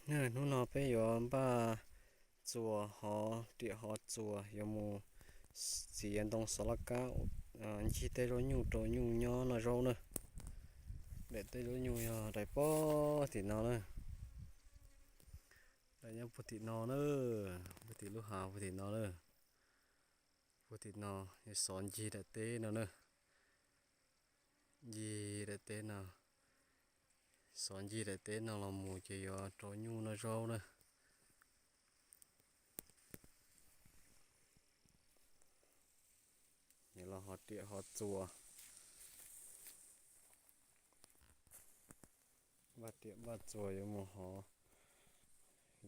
Hnub no peb yuav npaj txuas hov riam hov txuas yuav mus txiav ntoo xov laj kab ncig tej zaub nyuj rau nyuj nyob noj zaub na. Daim tej zaub nyuj yog daim puag tim no na. Daim nyob puag tim no na, puag tim lub hav puag tim no na. Puag tim no yuav xov ncig daim teb no na. Ncig daim teb no, xov ncig daim teb no los mus ces yuav rau nyuj noj zaub na. Yuav los hov riam hov txuas, npaj riam npaj txuas yuav mus hov,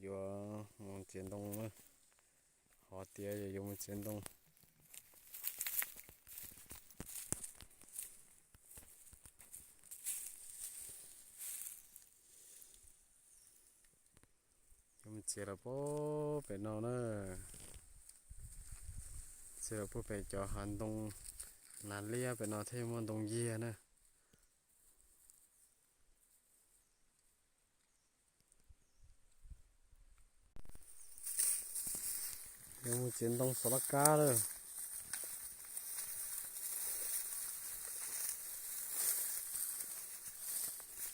yuav mus txiav ntoo na. Hov tiav yuav mus txiav ntoo. Yuav mus txiav lawm puag pem no na. Txiav lawm puag pem cov hav ntoo nas liab pem no thiaj muaj ntoo yiag na. Yuav mus txiav ntoo xov laj kab lawm.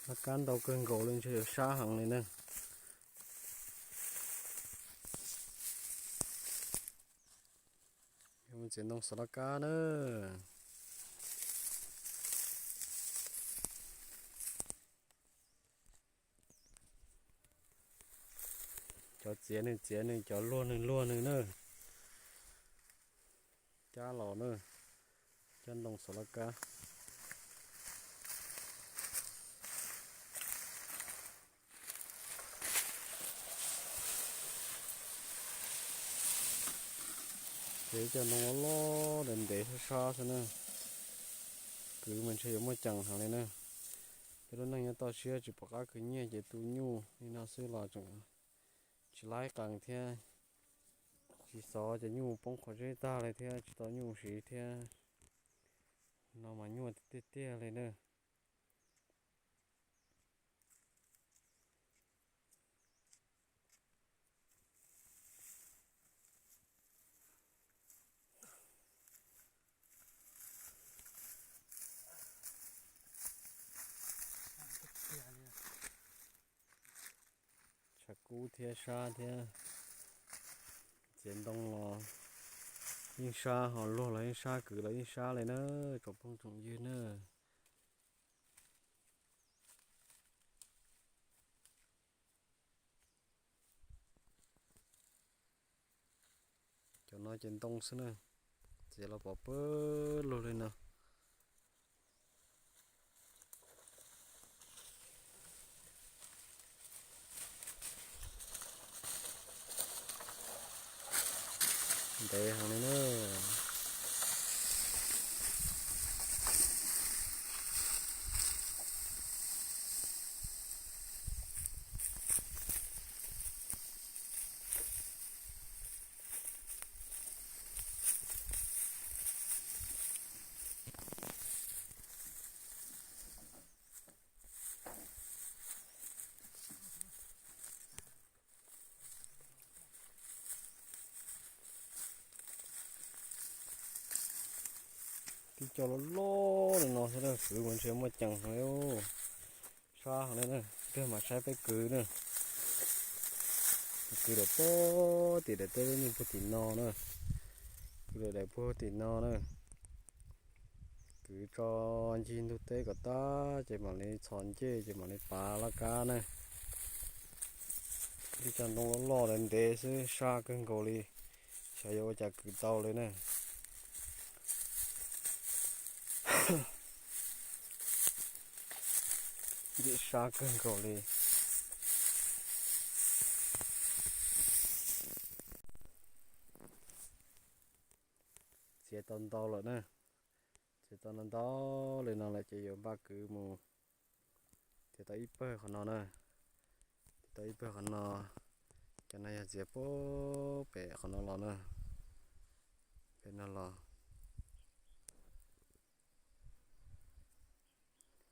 Laj kab ntau kawg nkaus li, ntshe yuav sab heev li na. Yuav mus txiav ntoo xov laj kab na. Cov txiav nws txiav nws, cov luag nws luag nws na. Cab los na, cab ntoo xov laj kab. Txiav cov ntoo loj loj ntev ntev sab sab xwb na. Kwv mas ntshe yuav muaj ceem heev li na. Peb lub neej nyob toj siab tsis pom qab khwv nyiaj ces tu nyuj li no xwb los tseem tsis laib qees thiab. Tsis xov ces nyuj poob qhov zeb tag li thiab tsis tau nyuj siv thiab. No mas nyuaj tiag tiag li na. Tshav kub thiab sab thiab. Txiav ntoo los yeej sab, ho luag los yeej sab, kwv los yeej sab li na, tsoom phooj tsoom ywg na. Cov no ces ntoo xwb na, txiav los pom pawg lug li no. Ntev heev li na. Tib co loj loj li no xwb na, kwv mas ntshe muaj ceem heev li. Sab heev li na, peb mam saib peb kwv na. Kwv daim puag tim daim teb lub nyuj puag tim no na. Kwv daim daim puag tim no na. Kwv tso ncig ntug teb kom tag ces mam li txhos ncej ces mam li pav laj kab na. Tib co ntoo loj loj ntev ntev xwb, sab kawg nkaus li, xyov yuav ua cas kwv tau li na. Ntxim sab kawg nkaus li. Txiav tau ntau lawm na. Txiav tau ntau ntau li no lawm ces yuav npaj kwv mus. Txiav tau ib pawg qhov no na. Txiav tau ib pawg qhov no. Cov no yog txiav puag pem qhov no los na. Pem no los.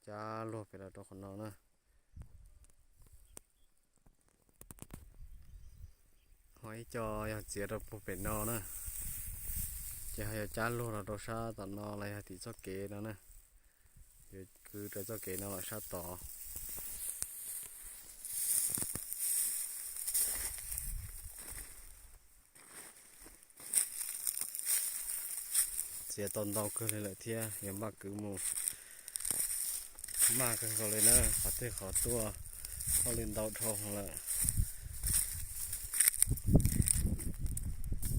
Cab luag pem los rau qhov no na. Ib co yog txiav rau puag pem no na, ces ho yuav cab luag los rau sab tom no los yog tim txoj kev no na, yuav kwv rau txoj kev no los sab tod. Txiav tau ntau kawg li lawm thiab, yuav npaj kwv mus. Maj kawg nkaus li na, qhov twg qhov tuaj, hauj lwm ntau dhau lawm.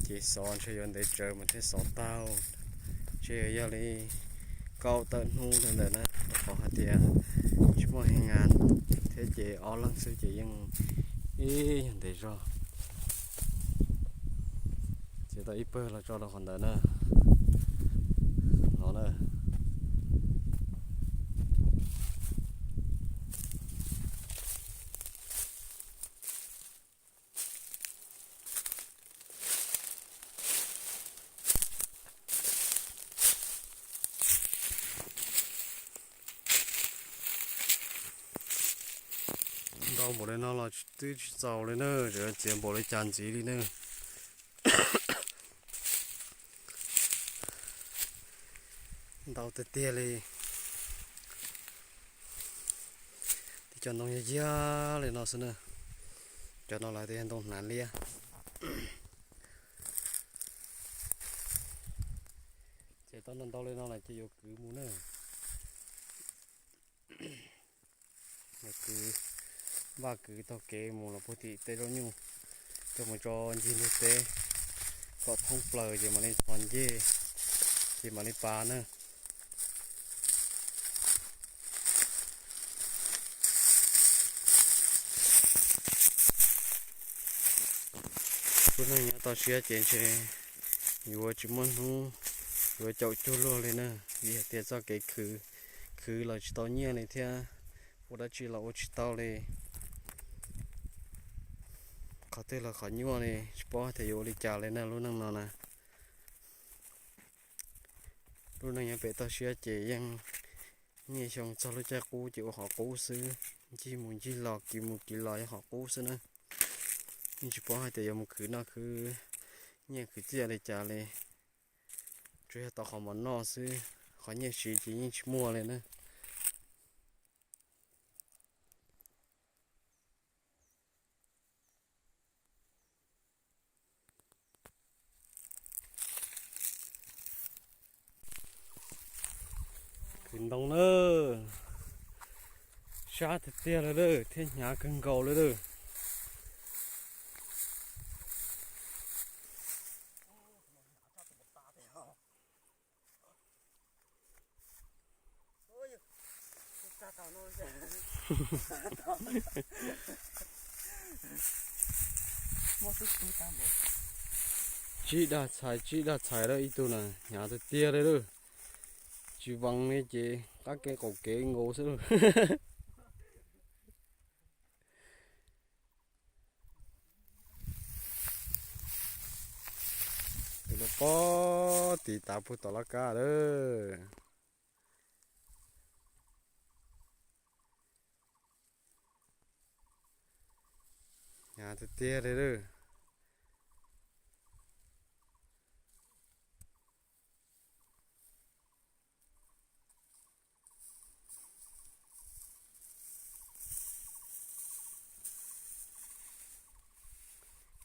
Ces xov ntshe yuav ntev tsawv mas thiaj xov tau, ntshe yuav yog li kaum tawm hnub ntawd na, rau qhov hais tias tsis muaj hee ngas thiab, ces ob leeg xwb ces yeej ib yog ntev zog. Txiav tau ib pawg los tso rau qhov ntawd na, no na. Ntau npaum li no los twb tsis txaus li na, tseem txiav npaum li cas ntxiv li na. Ntau tiag tiag li. Tib cov ntoo yog yag li no xwb na. Cov no lawv tias yog ntoo hnav liab. Ces tau ntau ntau li no lawm ces yuav kwv mus na. Yuav kwv, npaj kwv taug kev mus los puag tim tej zaub nyuj, coj mus tso ncig ntug teb kom thoob plaws ces mam li txhos ncej, ces mam li pav na. Lub neej nyob toj siab ces ntshe yuav tsis muaj hnub yuav caum cuag luag li na, vim hais tias txoj kev khwv, khwv los tsis tau nyiaj li thiab, ua dab tsi los ua tsis tau li. Qhov twg los qhov nyuaj li, tsis paub tias yuav ua li cas li na lub neej no na. Lub neej nyob pem toj siab ces yeej niaj xyoo txog lub caij qub ces ua qhov qub xwb, ncig mus ncig los kiv mus kiv los yog qhov qub xwb na. Yeej tsis paub hais tias yuav mus khwv noj khwv nyiaj khwv txiaj li cas li, tsuas yog tau qhov mov noj xwb, qhov nyiaj siv ces yeej tsis muaj li na. Kwv ntoo na, sab tiag tiag li lawm thiab hnyav kawg nkaus li lawm. Tsib dag txhais tsib dag txhais lawm ib tug na, hnyav tiag tiag li lawm. Tsis vees li ces qab kev qaum kev nkaus xwb lauj. Tus no pob tiv tav puag tom laj kab lawm. Hnyav tiag tiag li lawm.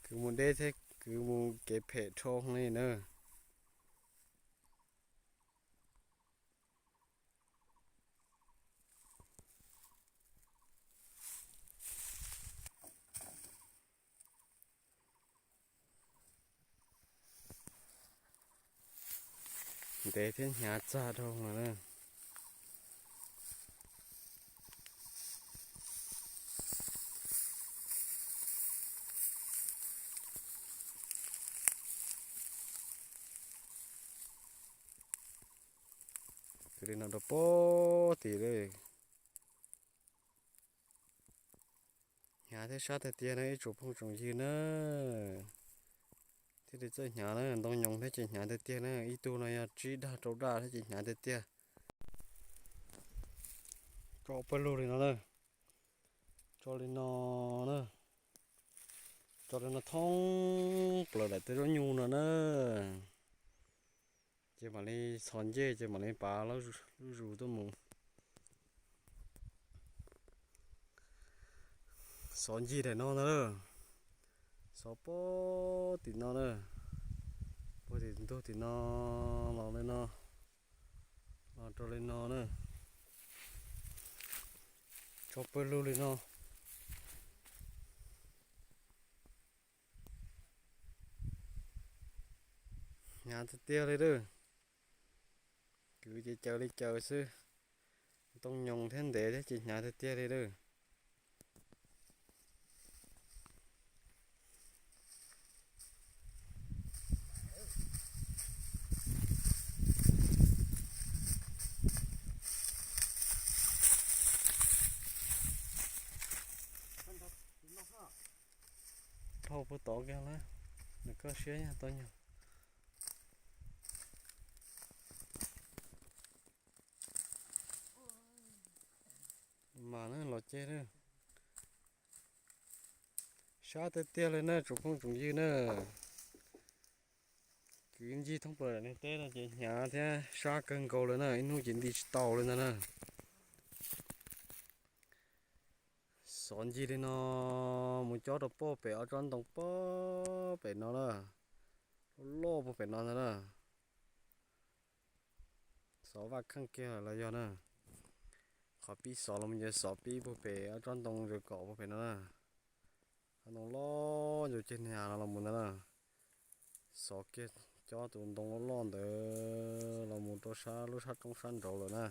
Kwv mus deb thiab kwv mus kev phem dhau li na. Ntev thiab hnyav txag dhau lawm na. Kwv li no rau pob tim lawm. Hnyav thiab sab tiag tiag na ib tsoom phooj tsoom ywg na. Thiaj li txawj hnyav na, ntoo nyoos thiab ces hnyav tiag tiag na. Ib tug no yog tsib dag rau dag thiab ces hnyav tiag tiag. Tso pawg lug li no na. Tso li no na. Tso li no thoob plaws daim teb zaub nyuj no na. Ces mam li txhos ncej ces mam li pav lub zus tuaj mus. Xov ncig daim no ntag na. Xov puag tim no na. Puag tim ntug tim no los li no. Los rau li no na. Tso pawg lug li no. Hnyav tiag tiag li lawm. Kwv ces caws li caws xwb. Ntoo nyoos thiab ntev thiab ces hnyav tiag tiag li lawm. Dhau puag tod kiag lawm, nws koj siab nyog tau nyog. Mas na los ceg na. Sab tiag tiag li na tsoom phooj tsoom ywg na. Kwv ncig thoob plaws daim niag teb no ces hnyav thiab sab kawg nkaus li na, ib hnub ces nti tsis tau li ntag na. Xov ncig li no mus cob rau puag pem ob tsob ntoo puag pem no na. Loj loj puag pem no ntag na. Xov vaj kheej kiag los yog na. Qhov pib xov los mus ces xov pib puag pem ob tsob ntoo zaws kaum puag pem no na. Ob ntoo loj ncau ceg niag no los mus ntag na. Xov kiag cob tus ntoo loj loj ntawd los mus rau sab lub sab roob sab nraud lawm na.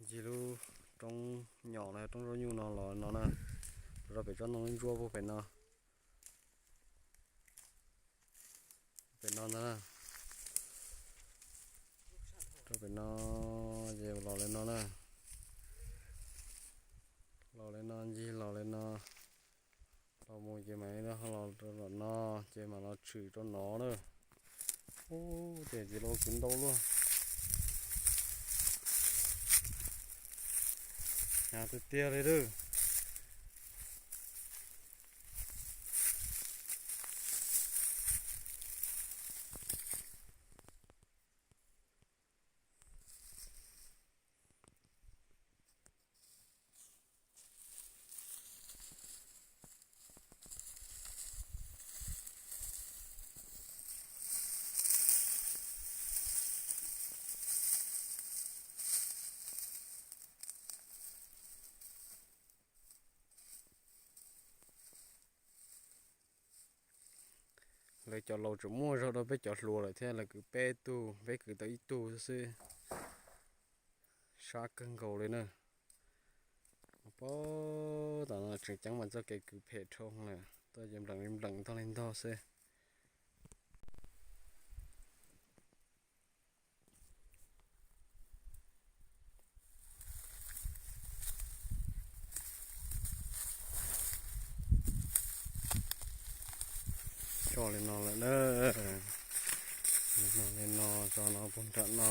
Ncig lub roob nyom los yog roob zaub nyuj no los no na. Rau pem tsob ntoo ntsuab puag pem no. Pem no ntag na. Rau pem no ces los li no na. Los li no ncig los li no. Los mus ces mam li los rau no ces mam los tshwm rau no na. Ub, ces txiv los kwv ntau luaj. Hnyav tiag tiag li lawm. Lawv cov laus tseem muaj zog dua peb cov hluas lawm thiab, lawv kwv peb tug, peb kwv tau ib tug xwb. Sab kawg nkaus li na. Pab tam no tseem ceeb mas txoj kev kwv phem dhau lawm, tuaj ces npleem li npleem ntog li ntog xwb. Tso li no lawm na. Li no, li no, tso no puag nram no.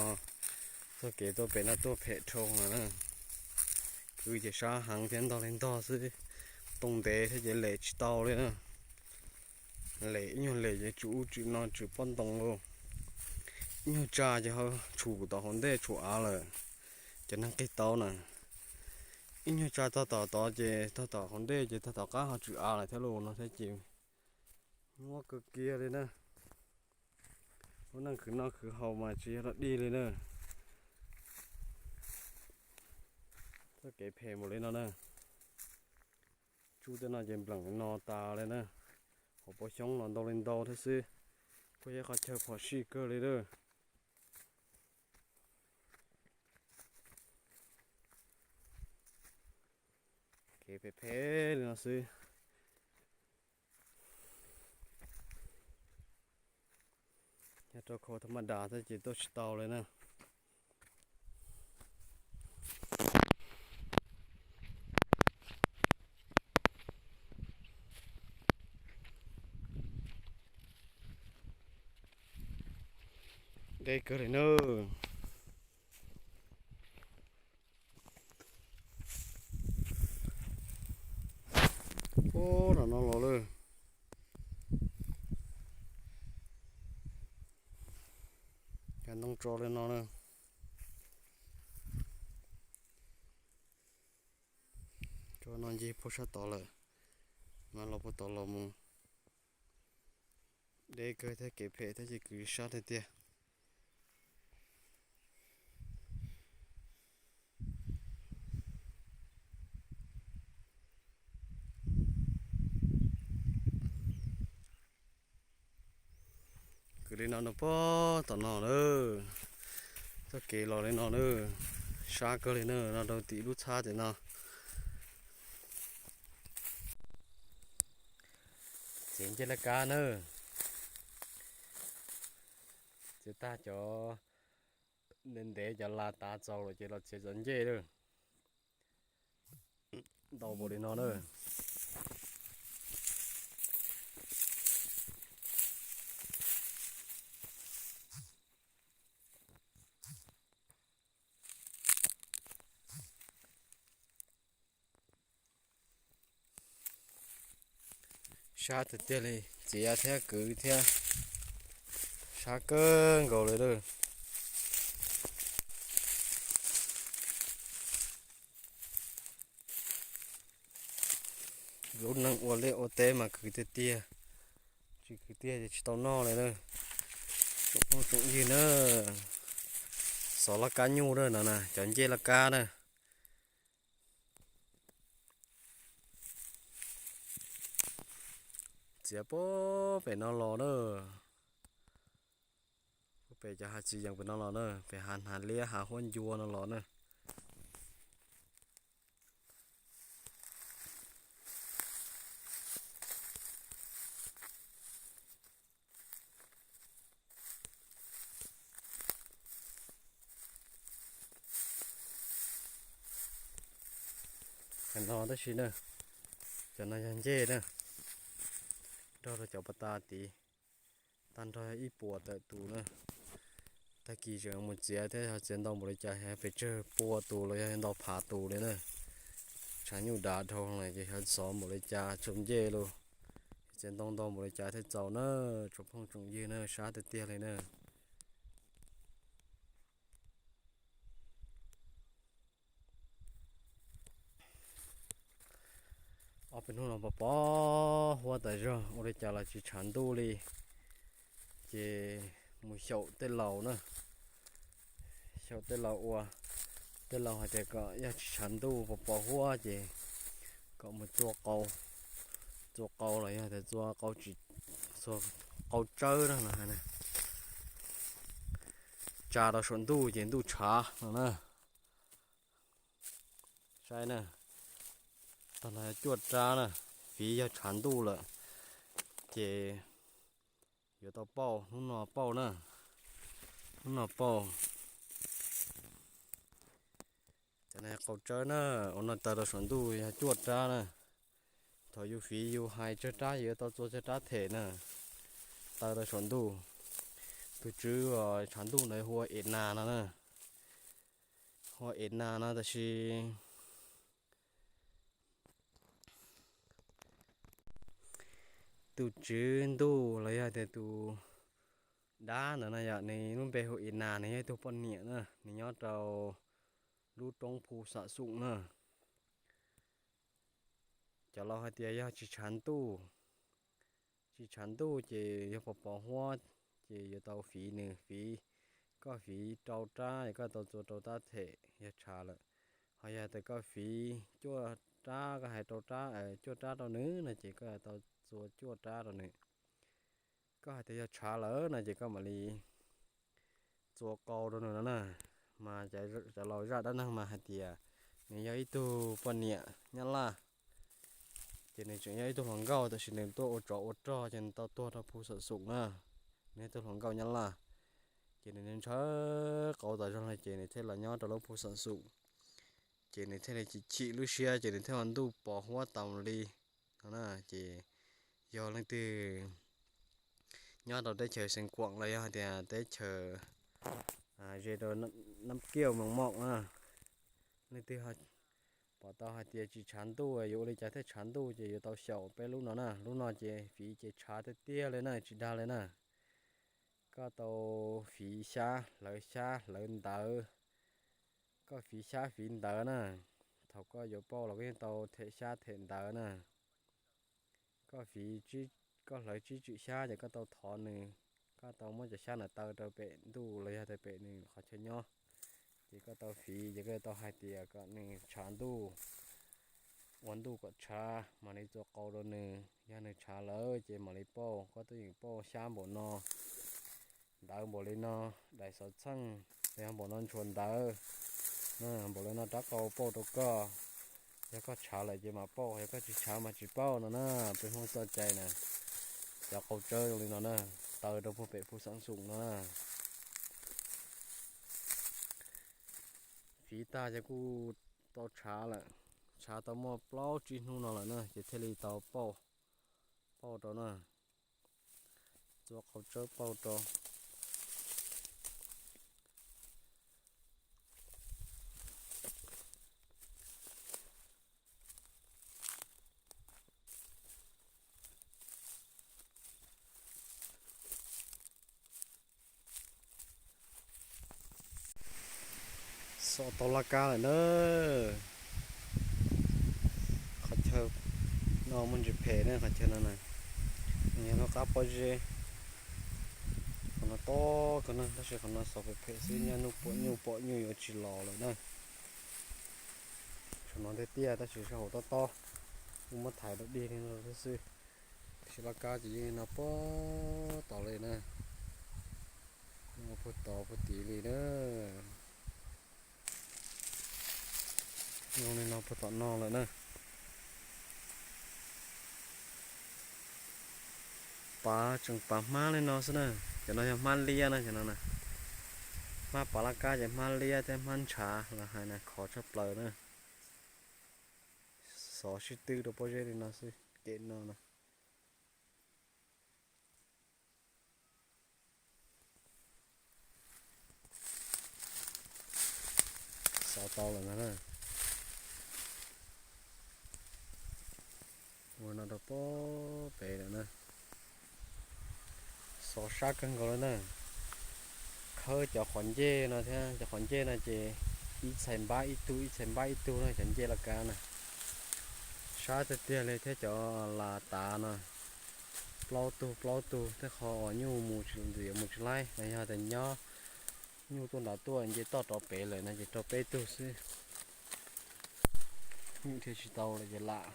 Txoj kev tuaj pem no tuaj phem dhau lawm na. Kwv ces sab heev thiab ntog li ntog xwb. Ntoo ntev thiab ces lem tsis tau li na. Lem ib nyuag lem ces tsum ub tsum no tsum pob ntoo lauj. Ib nyuag tsa ces ho tshum tom hauv ntej tshum av lawm. Cov neeg qig tau na, ib nyuag tsa tog tom tod ces tog tom hauv ntej ces tog tom qab ho tsum av lawm thiab lauj no thiab ces nyuaj kawg kiag li na. Lub neej khwv noj khwv haus mas tsis yog dog dig li na. Txoj kev phem npaum li no na. Tsuj tej no ces npleem no tas li na. Hauv paus xyoob los ntau li ntau thiab xwb. Kuj yog qhov chaw phom sij kawg li lawm. Kev phem phem li no xwb. Yog rau khau thab maj das thiab ces tuaj tsis tau li na. Deb kawg li na. Ub, nram no los lawm. Tso li no na. Tso no ncig puag sab tod lawm, mas los puag tod los mus. Deb kawg thiab kev phem thiab ces kwv sab tiag tiag. Kwv li no rau puag tom no na, txoj kev los li no na, sab kawg li na, no rau tim lub txhab tim no. Txiav ncej laj kab na, txiav tag cov ntev ntev cov las tav txaus lawm ces los txiav cov ncej lawm. Ntau npaum li no na. Sab tiag tiag li, txiav thiab kwv thiab, sab kawg nkaus li lawm. Lub neej ua liaj ua teb mas kwv tiag tiag, tsis kwv tiag ces tsis tau noj li na. Tsoom phooj tsoom ywg na, xov laj kab nyuj na, no na cov ncej laj kab na. Txiav puag pem no los na, puag pem cov hav txiv yees pem no los na, pem hav hnav liab hav huab ncua no los na. Qhov no tab sis na, cov no yog ncej na, nrog rau cov pas tas tid, tag nrho yog ib puas tawm tus na. Tag kis tseem mus txiav thiab, yog txiav ntau npaum li cas, pes tsawg pua tus los yog ntau phav tus li na. Tshav nyuj dav dhau lawm ces xyov xov npaum li cas tsaus ncej los, txiav ntau ntau npaum li cas thiaj txaus na. Tsoom phooj tsoom ywg na, sab tiag tiag li na. Ob peb hnub no pos pos huab tas zog, ua li cas los tsis tshav ntuj li. Ces mus xyaum tej laus na, xyaum tej laus ua, tej laus hais tias kom yog tsis tshav ntuj pos pos huab ces kom mus txua qau, txua qau los yog tias txua qau, txua qau tsawb na, tsa rau saum ntuj ces ntuj tshav no na. Saib na, tog no cuaj rab na, fiv yog tshav ntuj lawm ces yuav tau pauj, hnub no pauj na, hnub no pauj. Cov no qau tsawb na, ua no taw rau saum ntuj yog cuaj rab na. Thaum yus fiv yus hais tsawg rab yus yuav tau txua tsawg rab them na, taw rau saum ntuj. Tus tswv tshav ntuj ntawd hu ua Ev Nas no na, hu ua Ev Nas no tab sis tus tswv ntuj los yog tias tus dab ntawd no yog nws lub npe hu Ev Nas, nws yog ib tug poj niam na, nws nyob rau lub roob Phu Xam Xoom na. Cov laus hais tias yog tsis tshav ntuj, tsis tshav ntuj ces yog pos pos huab ces yuav tau fiv nws, fiv, koj fiv rau rab es koj tau txua rau rab them yog tshav lawm. Ho yog tias koj fiv cuaj rab, koj hais rau rab, cuaj rab rau nws no ces koj tau txua cuaj rab rau nws. Koj hais tias yog tshav lawm no ces koj mam li txua qau rau nws no na. Mas cov laus zaj dab neeg mas hais tias nws yog ib tug poj niam Nyab Laj, ces nws tseem yog ib tug hluas nkauj tab sis nws tuaj ua tsov ua rog ces nws tau tuag rau Phu Xam Xoom na. Nws yog ib tug hluas nkauj Nyab Laj, ces nws ntshaw qau tas zog li ces nws thiaj los nyob rau lub Phu Xam Xoom. Ces nws thiaj li chim chim lub siab ces nws thiaj ua ntuj pos huab tas li no na. Ces yog leej twg nyob rau teb chaws Xeev Khuam los yog hais tias teb chaws ze rau Nab Kiaj Moos Mom na, leej twg pom tau hais tias tsis tshav ntuj yuav ua li cas thiaj tshav ntuj ces yuav tau xyaum peb lub no na. Lub no ces fiv ces tshav tiag tiag li na, tsis dag li na. Koj tau fiv xyab, hlawv xyab, hlawv ntawv. Koj fiv xyab fiv ntawv na, thaum koj yuav pauj los koj yeej tau them xyab them ntawv na. Koj fiv, koj hlawv tsib tswm xyab ces koj tau thov nws, koj tau muab cov xyab ntawd taw rau pem ntuj los yog rau pem nws qhov chaw nyob. Ces koj tau fiv ces koj tau hais tias kom nws tshav ntuj, ua ntuj kom tshav mam li txua qau rau nws. Yog nws tshav lawm ces mam li pauj. Koj twb yeem pauj xyab npaum no, ntawv npaum li no, daim xov txheej los yog npaum no ntshua ntawv, npaum li no rab qau pauj rau koj. Yog koj tshav lawm ces mam pauj, yog koj tsis tshav mas tsis pauj no na. Peb Hmoob txoj cai na, cov qau tsawb zoo li no na, taw rau puag pem phu xeem xum no na. Fiv tag ces kuj tau tshav lawm, tshav tau muaj plaub tsib hnub no lawm na ces thiaj li tau pauj, pauj rau na. Txua qau tsawb pauj rau. Xov tau laj kab lawm na. Qhov chaw no muaj ntsis phem ne, qhov chaw no na, nws yog lub qab pob zeb. Qhov no tob kawg na, tab sis qhov no xov phem phem xwb, nyaj nuj pom nyuj pom nyuj yuav tsis los lawm na. Saum no tiaj tiaj tab sis sab hauv tob tob, kuj muab thaiv rau dig li no xwb. Tab sis laj kab ces yeej no puag tod li na, no puag tod puag tid li na. Zoo li no puag tom no lawm na. Pav tseem pav hmab li no xwb na. Cov no yog hmab liab na, cov no na. Hmab pav laj kab ces hmab liab thiab hmab ntshav los hais na, khov tshaj plaws na. Xov sib twb rau pob zeb li no xwb, kem no na. Xov tau lawm ntag na. Ua no rau pob pem lawm na. Xov sab kawg nkaus li na. Khawb cov qhov ncej no thiab, cov qhov ncej no ces ib txhais npab ib tug, ib txhais npab ib tug na, cov ncej laj kab na. Sab tiag tiag li thiab, cov las tav no plaub tug plaub tug, tej qhov uas nyuj mus tsis, mus tsis laib los yog tias nyob nyuj tuaj nrad tuaj nce toj rov pem lawm no ces rau peb tug xwb. Nyuj dhia tsis tau lawm ces lam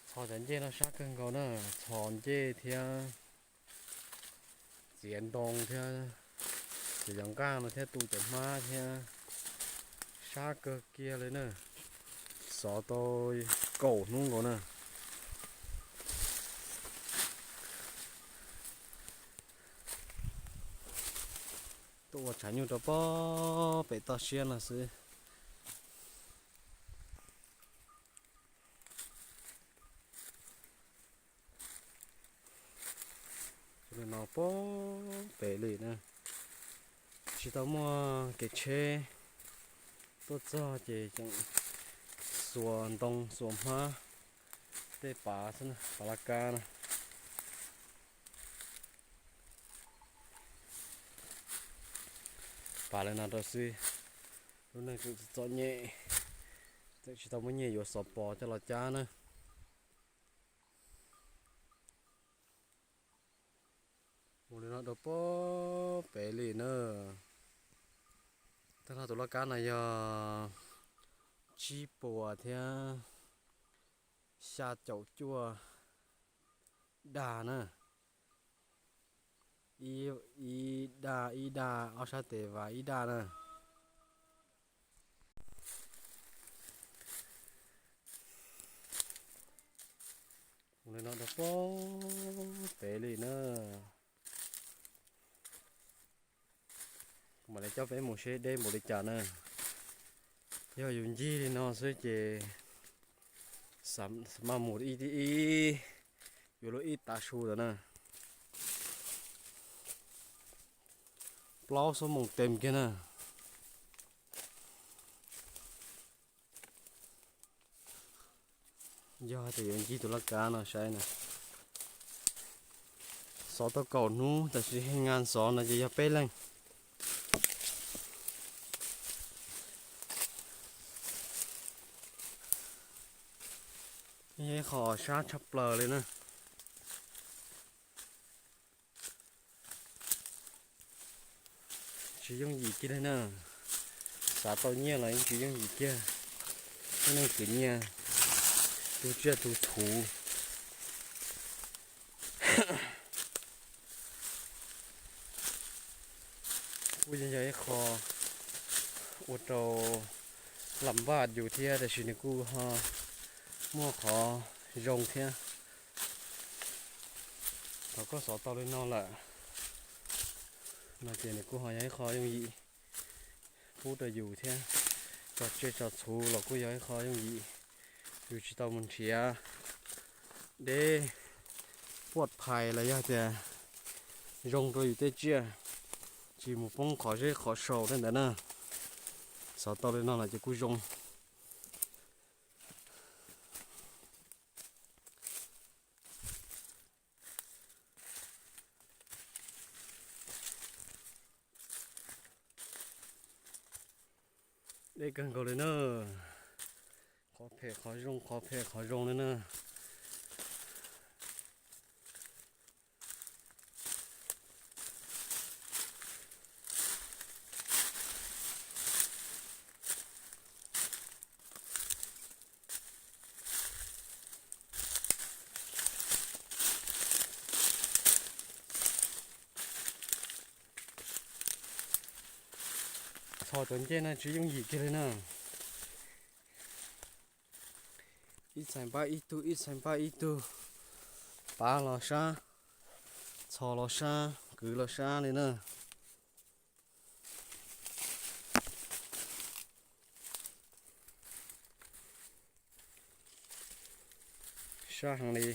txhos cov ncej no sab kawg nkaus na, txhos ncej thiab txiav ntoo thiab, ces cov nqaj no thiab tu cov hmab thiab, sab kawg kiag li na. Xov tau kaum hnub nkaus na. Tuaj ua tshav nyuj rau pob pem toj siab no xwb. Li no pob pem li na, tsis tau muaj kev tsheb tuaj txog ces tseem xuas ntoo xuas hmab tej pav xwb, pav laj kab na. Pav li no rau xwb, lub neej tseem txom nyem, tseem tsis tau muaj nyiaj yuav xov pos coj los cab na. Mus li no rau pob pem li na. Tag nrho tus laj kab no yog tsib puas thiab xya caum cuaj daj na. Ib daj, ib daj, ob sab tes vas ib daj na. Mus li no rau pob pem li na. Kuv mam li coj peb mus seb deb npaum li cas na. Yog yus ncig li no xwb ces xa maj mus ib ib, yuav luag ib tav su lawm na. Plaub xuab moos tes kiag na. Yog hais tias yuav ncig tus laj kab no saib na, Xov tau kaum hnub tab sis haj ngas xov no ces yog peb leeg. Yog ib qho sab tshaj plaws li na. Tsis yooj yim kiag li na. Xav tau nyiaj los yeej tsis yooj yim kiag. Ib neeg khwv nyiaj tu tsiaj tu txhuv. Kuj yog ib qho ua rau lam npaj yus thiab tab sis nws kuj ho muaj qhov zoo thiab. Thaum koj xov tau li no lawm no ces nws kuj ho yog ib qho yooj yim pub rau yus thiab. Tso tsiaj tso txhuv los kuj yog ib qho yooj yim, yus tsis tau mus nrhiav deb puaj phais los yog tias zoo rau yus tej tsiaj, tsis mus poob qhov zeb qhov sau tej ntawd na. Xov tau li no lawm ces kuj zoo. Deb kawg nkaus li na. Qhov phem qhov zoo, qhov phem qhov zoo li na. Txhos cov ncej no tsis yooj yim kiag li na. Ib txhais npab ib tug, ib txhais npab ib tug, pav los sab, txhos los sab, kwv los sab li na. Sab heev li.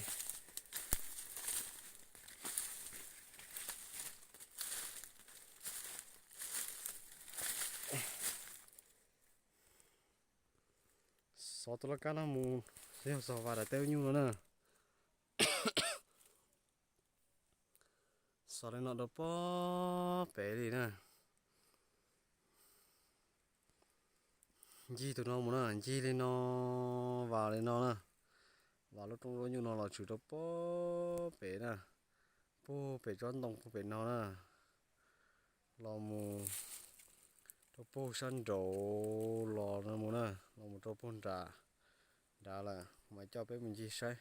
Xov tus laj kab no mus yog txog Vam Dam Teb Ub Nyuj no na. Xov li no rau pob pem li na. Ncig tus no mus na, ncig li no, vas li no na. Vas lub roob ub nyuj no los tshwm rau pob pem na. Puag pem tsob ntoo puag pem no na. Los mus rau puag sab nraud los no mus na, los mus rau puag nram nrad lawm, kuv mam coj peb mus ncig saib.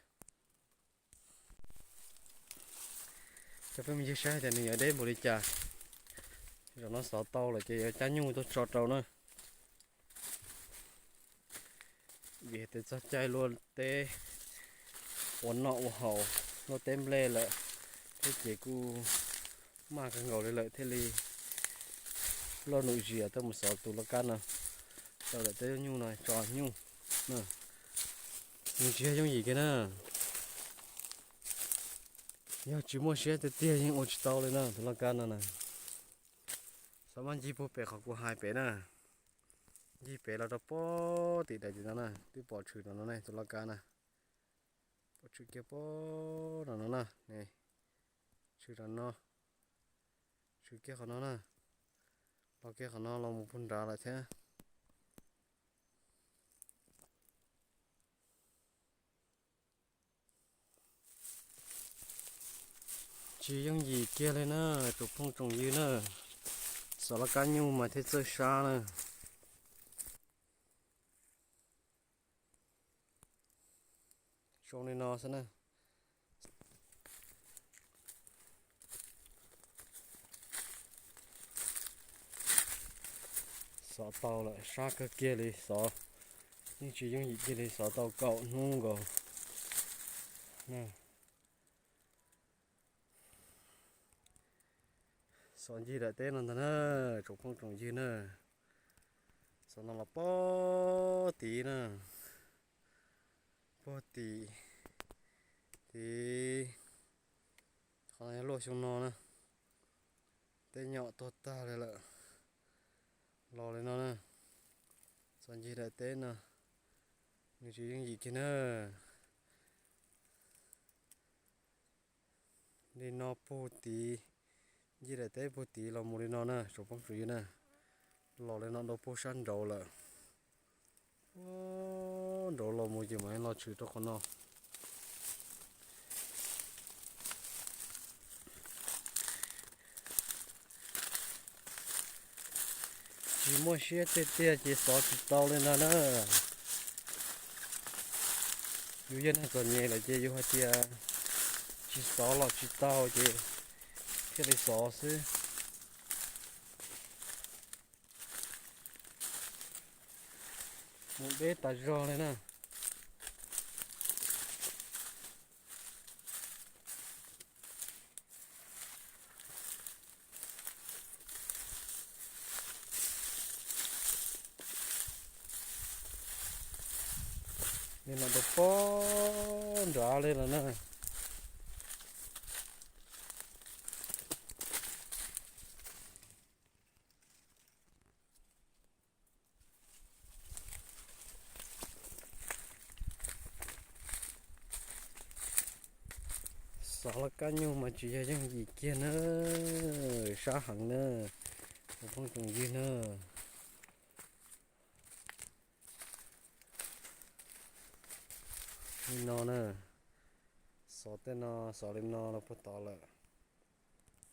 Coj peb mus ncig saib tias nws yuav deb npaum li cas. Zaum no xov tau lawm ces yuav cab nyuj tuaj tso rau na. Vim tias txog caij luaj teb ua noj ua haus, luaj teb nplej lawm thiab ces kuj maj kawg nkaus li lawm thiaj li loj num zis tuaj mus xov tus laj kab no rau daim teb nyuj no tso nyuj. Nws tsis yog yooj yim kiag na. Yog tsis muaj siab tiag tiag yeej ua tsis tau li na tus laj kab no na. Xov mas ncig puag pem qhov kuv hais pem na. Ncig pem los rau pob tim daim tim no na, twb pom tshwm rau no ne tus laj kab na. Pom tshwm kiag pob rau no na, tshwm rau no, tshwm kiag qhov no na, los kiag qhov no los mus puag nrad lawm thiab. Tsis yooj yim kiag li na, tsoom phooj tsoom ywg na, xov laj kab nyuj mas thiaj txawj sab na. Zoo li no xwb na. Xov tau lawm, sab kawg kiag li xov, yeej tsis yooj yim kiag li, xov tau kaum hnub nkaus. Xov ncig daim teb no ntag na, tsoom phooj tsoom ywg na. Xov no los pob tid na, pob tim, tid, qhov no yog luaj xyoo no na, teb nyom tuag tag li lawm, los li no na. Xov ncig daim teb no, nws tsis yooj yim kiag na. Li no puag tid, ncig daim teb puag tid los mus li no na tsoom phooj tsoom ywg na. Los li no dua puag sab nraud lawm. Nraud los mus ces mam los tshwm rau qhov no. Tsis muaj siab tiag tiag ces xov tsis tau li ntag na. Yus yog neeg txom nyem lawm ces yus hais tias tsis xov los tsis tau ces thiaj li xov xwb. Mus deb tas zog li na. Li no rau pog nrad li lawm na. Xov laj kab nyuj mas tsis yog yooj yim kiag na, sab heev na, tsoom phooj tsoom ywg na. Li no na, xov tej no xov li no los puag tod lawm,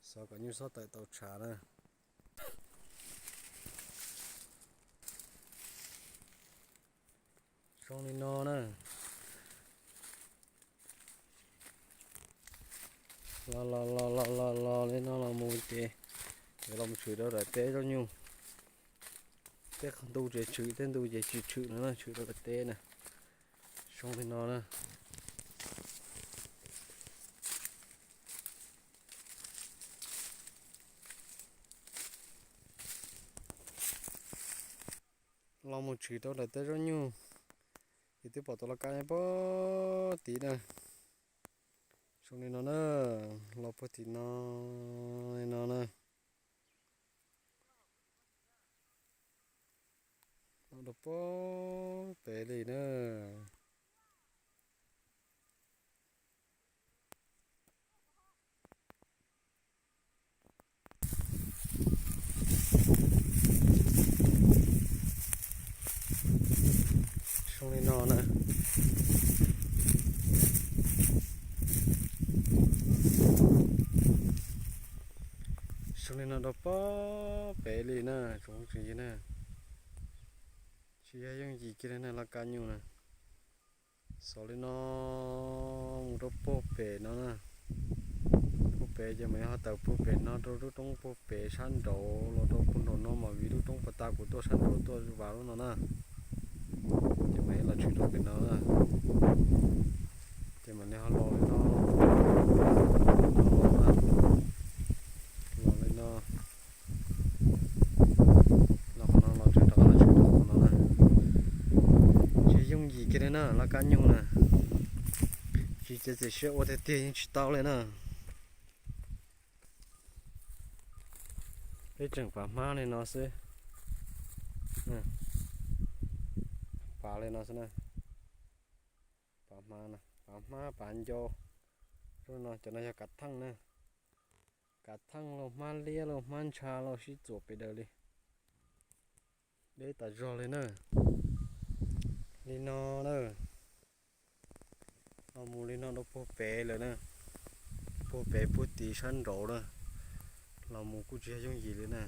xov kom nyuj txhob tawm tau tshav na. Zoo li no na. Los los los los los los li no los mus ces, ces los mus tshwm rau daim teb zaub nyuj. Tej ntu ces tshwm, tej ntu ces tsis tshwm no na, tshwm rau daim teb na. Zoo li no na. Los mus tshwm rau daim teb zaub nyuj, ces twb pom tus laj kab nyob puag tid na. Zoo li no na, los puag tim no, li no na. Los rau puag pem li na. Zoo li no na. Zoo li no rau puag pem li na, tsoom phooj tsoom ywg na. Tsis yog yooj yim kiag li na, laj kab nyuj na. Xov li no mus rau puag pem no na. Puag pem ces mam li ho tawm puag pem no rau lub roob puag pem sab nraud los rau puag nraum no mas vim lub roob puag ta kuv tuaj sab nraud tuaj vas lub no na. Ces mam li los tshwm rau pem no na. Ces mam li ho los li no, los li no, los qhov no los tshwm rov qab los tshwm rau qhov no na. Tsis yooj yim kiag li na, laj kab nyuj na. Tsis txiav txim siab ua tiag tiag yeej tsis tau li na. Peb tseem pav hmab li no xwb. Pav li no xwb na. Pav hmab, pav hmab pav ncau. Lub no cov no yog kav theej na. Kav theej lauj, hmab liab lauj, hmab ntsha lauj, sib txuam pes daws li. Deb tas zog li na. Li no na. Los mus li no rau puag pem lawm na. Puag pem puag tid sab nraud na. Los mus kuj tsis yog yooj yim li na.